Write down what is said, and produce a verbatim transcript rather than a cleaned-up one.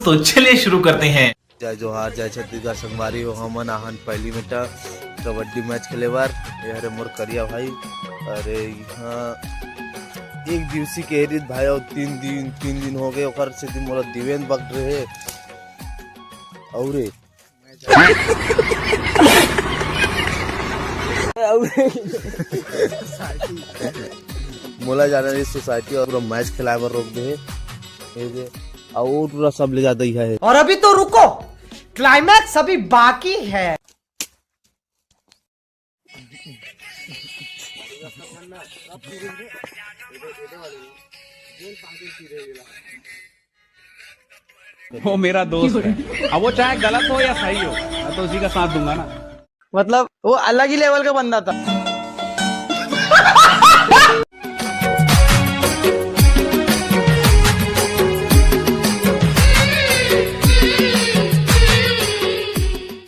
तो चलिए शुरू करते हैं। जय जोहार, जय छत्तीसगढ़ संगवारी हो। हमन आहन पहली मेटा कबड्डी मैच खेले बर। ये हरे मोर करिया भाई। अरे यहाँ एक दिवसी के रित भाई, और तीन दिन तीन दिन हो गए ओकर से दिन मोला दिवेन बक रहे। और मोला जाना रही सोसाइटी और पूरा मैच खेलाए बर रोक दे हे। ये जे, और वो पूरा सब ले जाता ही है। और अभी तो रुको, क्लाइमैक्स अभी बाकी है। वो मेरा दोस्त है। अब वो चाहे गलत हो या सही हो, मैं तो उसी का साथ दूंगा ना। मतलब वो अलग ही लेवल का बंदा था।